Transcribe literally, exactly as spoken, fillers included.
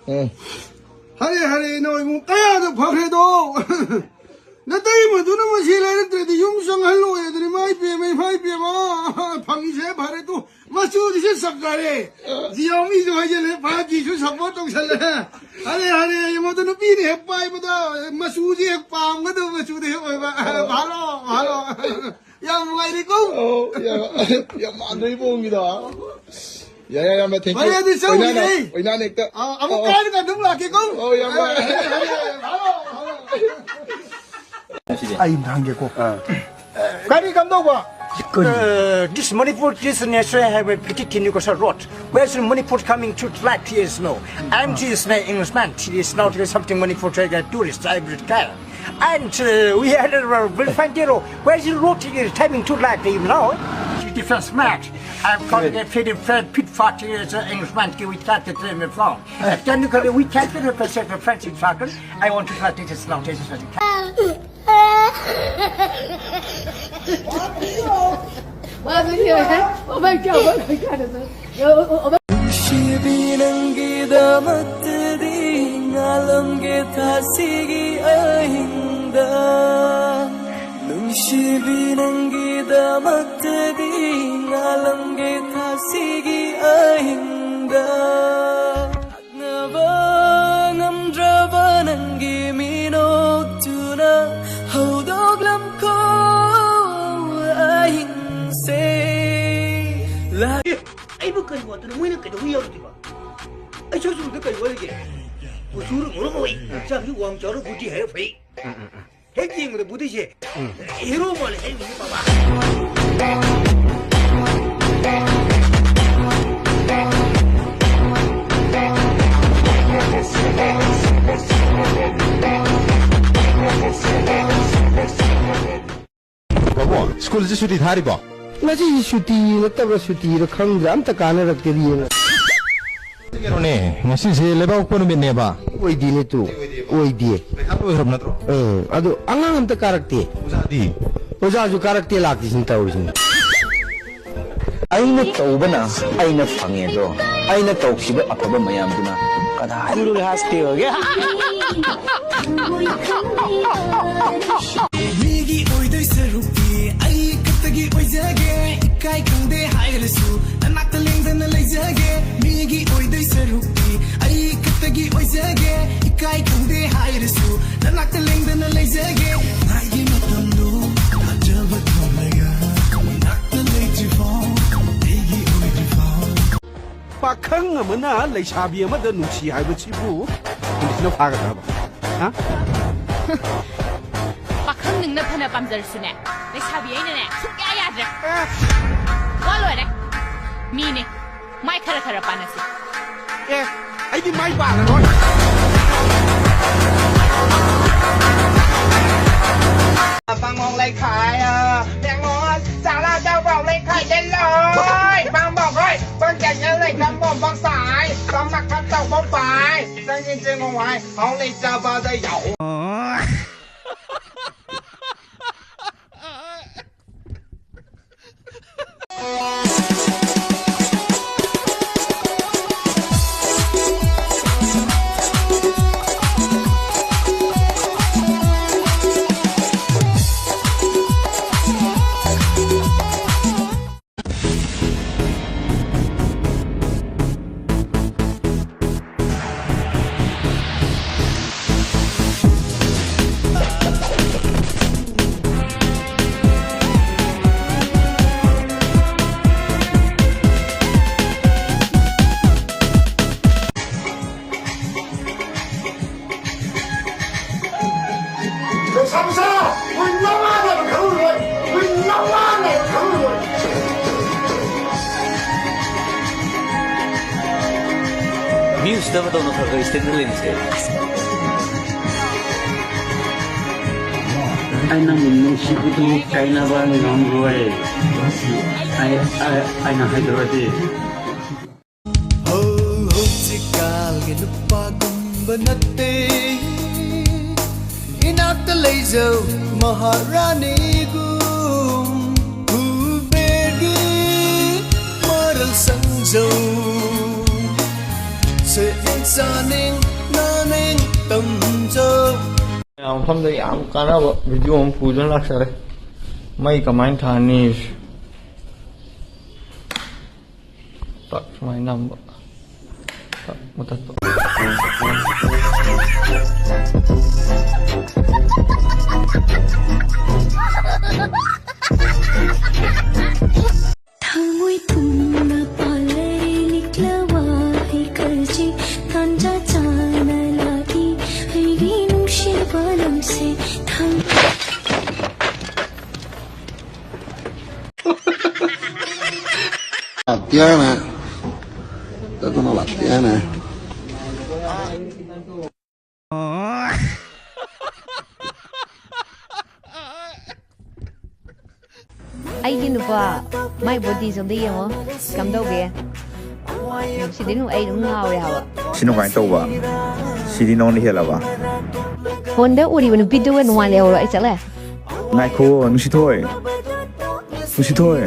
ꯎꯝ꯫ ꯍꯔꯦ ꯍꯔꯦ, ꯅꯣꯏꯕꯨ ꯀꯌꯥꯗ ꯐꯈ꯭ꯔꯦꯗꯣ? ꯅꯇꯩꯃꯗꯨꯅ ꯃꯁꯤ ꯂꯩꯔꯛꯇ꯭ꯔꯗꯤ ꯌꯨꯝ ꯆꯪꯍꯜꯂꯣꯏ ꯑꯗꯨꯅꯤ꯫ ꯃꯥꯏ ꯄꯦꯝꯃ, ꯏꯃꯥꯏ ꯄꯦꯝꯃ, ꯐꯪꯉꯤꯁꯦ ꯐꯔꯦ ꯇꯨ꯫ ꯃꯆꯨꯗꯨꯁꯨ ꯆꯞ ꯆꯥꯔꯦ꯫ ꯖꯤꯑꯣꯃꯤꯁꯨ ꯍꯥꯏꯖꯜꯂꯦ, ꯐꯥꯏꯚ ꯖꯤꯁꯨ ꯁꯞꯄꯣꯔꯠ ꯇꯧꯁꯜꯂꯦ꯫ ꯍꯔꯦ ꯍꯔꯦ, ꯃꯗꯨ ꯅꯨꯄꯤꯅ ꯍꯦꯛ ꯄꯥꯏꯕꯗ ꯃꯆꯨꯁꯦ ꯍꯦꯛ ꯄꯥꯝꯒꯗꯕ ꯃꯆꯨꯗ ꯍꯦꯛ ꯑꯣꯏꯕ꯫ ꯐꯥꯂꯣ, ꯐꯥꯂꯣ꯫ ꯌꯥꯝ ꯅꯨꯡꯉꯥꯏꯔꯦꯀꯣ꯫ ꯑꯧ, ꯌꯥꯝ, ꯌꯥꯝ ꯃꯥꯟꯗ꯭ꯔꯦ ꯏꯕꯣꯡꯒꯤꯗꯣ꯫ ꯌꯥꯏ, ꯌꯥꯏ, ꯌꯥꯝꯅ thank you꯫ ꯐꯔꯦ, ꯑꯗꯨ ꯆꯧꯁꯤꯅꯦ꯫ ꯑꯣꯏꯅꯥꯅ, ꯑꯣꯏꯅꯥꯅ ꯍꯦꯛꯇ꯫ ꯑ, ꯑꯃꯨꯛ ꯑꯣ, ꯑꯣ꯫ ꯀꯥꯏꯔꯒ ꯑꯗꯨꯝ ꯂꯥꯛꯀꯦꯀꯣ꯫ ꯑꯣ, ꯌꯥꯝ ꯅꯨꯡꯉꯥꯏꯔꯦ꯫ ꯑꯩ ꯑꯝꯇ ꯍꯪꯒꯦꯀꯣ꯫ ꯑꯥ꯫ ꯀꯔꯤ ꯀꯝꯗꯧꯕ? ꯀꯔꯤ? Uh, this Manipur, this nature have a pretty Tinukasa road. Where's Manipur coming to like years now? I'm this man, Englishman. It is not something Manipur to a tourist, I will tell. And uh, we had a uh, very fine deal. Where's the road here? Timing too late, you know? It is smart. I'm calling a pretty fair pit party as an Englishman. Give it that the train from. Then you can, we can't get a percent of French in Falcon. I want to try this now. This is what you can. Oh my God, oh my God. ꯅꯨꯡꯁꯤꯕꯤ ꯅꯪꯒꯤꯗꯃꯛꯇꯗꯤ ꯉꯥꯜꯂꯝꯒꯦ ꯊꯥꯁꯤꯒꯤ ꯑꯍꯤꯡꯗ꯫ ꯅꯨꯡꯁꯤꯕꯤ ꯅꯪꯒꯤꯗꯃꯛꯇꯗꯤ ꯉꯥꯜꯂꯝꯒꯦ ꯊꯥꯁꯤꯒꯤ ꯑꯍꯤꯡꯗ꯫ ꯅꯕ ꯉꯝꯗ꯭ꯔꯕ ꯅꯪꯒꯤ ꯃꯤꯅꯣꯛꯇꯨꯅ ꯍꯧꯗꯣꯛꯂꯝꯈꯣ ꯑꯍꯤꯡꯁꯦ꯫ ꯑꯦ, ꯑꯩꯕꯨ ꯀꯔꯤ ꯋꯥꯠꯇꯅ ꯃꯣꯏꯅ ꯀꯩꯗꯧꯕ ꯌꯥꯔꯣꯏꯗꯣꯏꯕ? ꯑꯩ ꯁꯛ ꯆꯨꯝꯗ ꯀꯔꯤ ꯋꯥꯠꯂꯤꯒꯦ? ꯀꯨꯆꯨꯅ ꯃꯔꯣꯝ ꯑꯃ ꯋꯥꯡ ꯆꯥꯎꯔ ꯕꯨꯗꯤ ꯍꯥꯏꯔ ꯐꯩ꯫ ꯍꯦꯛ ꯌꯦꯡꯕꯗ ꯕꯨꯗꯤꯁꯦ ꯍꯦꯔꯣ ꯃꯥꯜꯂꯦ ꯍꯥꯏꯔꯤꯕꯅꯤ ꯕꯕꯥ꯫ ꯕꯥꯕꯨ, ꯁ꯭ꯀꯨꯜꯁꯤ ꯁꯨꯇꯤ ꯊꯥꯔꯤꯕꯣ? ꯉꯁꯤꯁꯤ ꯁꯨꯇꯤ ꯅꯠꯇꯕ꯭ꯔꯥ ꯁꯨꯇꯤꯔ ꯈꯪꯗ꯭ꯔꯦ, ꯑꯝꯇ ꯀꯥꯟꯅꯔꯛꯇꯦ ꯌꯦꯡꯉꯣ꯫ ꯀꯩꯅꯣꯅꯦ, ꯉꯁꯤꯁꯦ ꯂꯩꯕꯥꯛꯄꯣꯛꯄ ꯅꯨꯃꯤꯠꯅꯦꯕ꯫ ꯑꯣꯏꯗꯦꯅꯦ ꯇꯨ, ꯑꯣꯏꯗꯦ꯫ ꯄꯩꯈꯥ ꯂꯣꯏꯈ꯭ꯔꯕ ꯅꯠꯇ꯭ꯔꯣ? ꯎꯝ, ꯑꯗꯣ ꯑꯉꯥꯡ ꯑꯝꯇ ꯀꯥꯔꯛꯇꯦ꯫ ꯑꯣꯖꯥꯗꯤ? ꯑꯣꯖꯥꯁꯨ ꯀꯥꯔꯛꯇꯦ, ꯂꯥꯛꯇꯦ ꯁꯤꯅ ꯇꯧꯔꯤꯁꯤꯅ꯫ ꯑꯩꯅ ꯇꯧꯕꯅ ꯑꯩꯅ ꯐꯪꯉꯦꯗꯣ, ꯑꯩꯅ ꯇꯧꯈꯤꯕ ꯑꯐꯕ ꯃꯌꯥꯝꯗꯨꯅ ꯀꯗꯥꯏꯗꯅꯣ ꯍꯥꯁꯇꯦꯜꯒꯤ? ꯃꯤꯒꯤ ꯑꯣꯏꯗꯣꯏ ꯁꯔꯨꯛꯇꯤ ꯑꯩ ꯈꯛꯇꯒꯤ ꯑꯣꯏꯖꯒꯦ꯫ ꯏꯀꯥꯏ ꯈꯪꯗꯦ ꯍꯥꯏꯔꯁꯨ ꯅꯅꯥꯛꯇ ꯂꯦꯡꯗꯅ ꯂꯩꯖꯒꯦ꯫ ꯃꯤꯒꯤ ꯑꯣꯏꯗꯣꯏ ꯁꯔꯨꯛꯇꯤ ꯑꯩ ꯈꯛꯇꯒꯤ ꯑꯣꯏꯖꯒꯦ꯫ ꯏꯀꯥꯏ ꯈꯪꯗꯦ ꯍꯥꯏꯔꯁꯨ ꯅꯅꯥꯛꯇ ꯂꯦꯡꯗꯅ ꯂꯩꯖꯒꯦ꯫ ꯉꯥꯏꯒꯤ ꯃꯇꯝꯗꯣ ꯊꯥꯖꯕ ꯊꯝꯂꯒ ꯅꯅꯥꯛꯇ ꯂꯩꯇ꯭ꯔꯤꯐꯥꯎ ꯑꯩꯒꯤ ꯑꯣꯏꯗ꯭ꯔꯤꯐꯥꯎ꯫ ꯄꯥꯈꯪ ꯑꯃꯅ ꯂꯩꯁꯥꯕꯤ ꯑꯃꯗ ꯅꯨꯡꯁꯤ ꯍꯥꯏꯕꯁꯤꯕꯨ ꯄꯨꯂꯤꯁꯅ ꯐꯥꯒꯗ꯭ꯔꯕ? ꯍꯥ? ꯄꯥꯈꯪ ꯅꯪꯅ ꯐꯅ ꯄꯥꯝꯖꯔꯁꯨꯅꯦ, ꯂꯩꯁꯥꯕꯤ ꯑꯩꯅꯅꯦ ꯁꯨꯡꯌꯥ ꯌꯥꯗ꯭ꯔꯦ꯫ ꯋꯥ ꯂꯣꯏꯔꯦ꯫ ꯃꯤꯅꯦ꯫ ꯃꯥꯏ ꯈꯔ ꯈꯔ ꯄꯥꯟꯅꯁꯤ꯫ ꯑꯦ, ꯑꯩꯗꯤ ꯃꯥꯏ ꯄꯥꯜꯂꯔꯣꯏ꯫ ꯄꯥꯡꯃꯣꯛ ꯂꯩꯈꯥꯏ, ꯄꯦꯡꯉꯣꯟ ꯆꯥꯂꯥꯗ ꯄꯥꯎ ꯂꯩꯈꯥꯏ ꯂꯩꯂꯣꯏ꯫ ꯄꯥꯡꯃꯣꯛ ꯍꯣꯏ, ꯄꯪ ꯀꯌꯥ ꯂꯩ ꯀꯝꯕꯣꯝ ꯄꯪꯁꯥꯏ, ꯄꯪꯃꯛ ꯈꯛ ꯇꯧꯕ ꯄꯥꯏ꯫ ꯆꯪꯉꯤ ꯆꯦꯡꯉꯣ ꯍꯥꯏ, ꯍꯥꯎ ꯂꯩ ꯆꯥꯕꯗ ꯌꯥꯎ꯫ ꯂꯩꯁꯥꯕꯤꯁꯥ, ꯍꯨꯏ ꯅꯋꯥꯅ ꯈꯪꯂꯣꯏ, ꯍꯨꯏ ꯅꯋꯥꯅ ꯈꯪꯂꯣꯏ꯫ ꯃꯤ ꯎꯁꯤꯠꯇꯕ ꯇꯧꯅꯨ, ꯈꯔ ꯈꯔ ꯏꯁꯇꯦꯟꯗꯔ ꯂꯩꯅꯁꯦ꯫ ꯑꯩ ꯅꯪꯕꯨ ꯅꯨꯡꯁꯤꯕꯗꯨ ꯀꯥꯏꯅꯕ ꯉꯝꯔꯣꯏ꯫ ꯑꯩ, ꯑꯩ, ꯑꯩꯅ ꯍꯥꯏꯗꯣꯔꯗꯤ꯫ ꯍꯧꯖꯤꯛꯀꯥꯜꯒꯤ ꯅꯨꯄꯥꯒꯨꯝꯕ ꯅꯠꯇꯦ꯫ ꯏꯅꯥꯛꯇ ꯂꯩꯖꯧ ꯃꯍꯥꯔꯥꯅꯤꯒꯨꯝ꯫ ꯀꯨꯕꯦꯔꯒꯤ ꯃꯔꯜ ꯁꯪꯖꯧ꯫ ꯁꯦ ꯆꯥꯅꯤꯡ ꯅꯥꯅꯤꯡ ꯇꯝꯖꯧ꯫ ꯃꯌꯥꯝ ꯃꯐꯝꯗ ꯌꯥꯝ ꯀꯥꯟꯅꯕ ꯚꯤꯗꯤꯑꯣ ꯑꯃ ꯄꯨꯗꯨꯅ ꯂꯥꯛꯆꯔꯦ꯫ ꯃꯩ ꯀꯃꯥꯏꯅ ꯊꯥꯅꯤ? ꯇꯛ ꯁꯨꯃꯥꯏꯅ ꯅꯝꯕ꯫ ꯇꯛ ꯃꯨꯊꯠꯄ꯫ ꯊꯃꯣꯏ ꯊꯨꯝꯅ ꯄꯥꯜꯂꯦ ꯅꯤꯛꯂꯕ ꯍꯩꯀꯔꯁꯤ ꯇꯥꯟꯖꯥ ꯆꯥꯅ ꯂꯥꯛꯏ ꯑꯩꯒꯤ ꯅꯨꯡꯁꯤꯕ ꯅꯪꯁꯦ ꯊꯝ La tiene. Está como la tiene. ꯑꯩꯒꯤ ꯅꯨꯄꯥ, ꯃꯥꯏ ꯕꯣꯗꯤꯁꯦ ꯑꯝꯇ ꯌꯦꯡꯉꯣ꯫ ꯀꯝꯗꯧꯒꯦ? ꯁꯤꯗꯤ ꯑꯗꯨꯝ ꯑꯩ ꯑꯗꯨꯝ ꯉꯥꯎꯔꯦ ꯍꯥꯏꯕ꯫ ꯁꯤꯅ ꯀꯃꯥꯏꯅ ꯇꯧꯕ? ꯁꯤꯗꯤ ꯅꯉꯣꯟꯗ ꯍꯦꯜꯂꯕ? ꯐꯣꯟꯗ ꯎꯔꯤꯕ ꯅꯨꯄꯤꯗꯨꯒ ꯅꯨꯡꯉꯥꯏ ꯂꯩꯍꯧꯔꯣ, ꯑꯩ ꯆꯠꯂꯦ꯫ ꯉꯥꯏꯈꯣ, ꯅꯨꯡꯁꯤꯊꯣꯏ꯫ ꯅꯨꯡꯁꯤꯊꯣꯏ꯫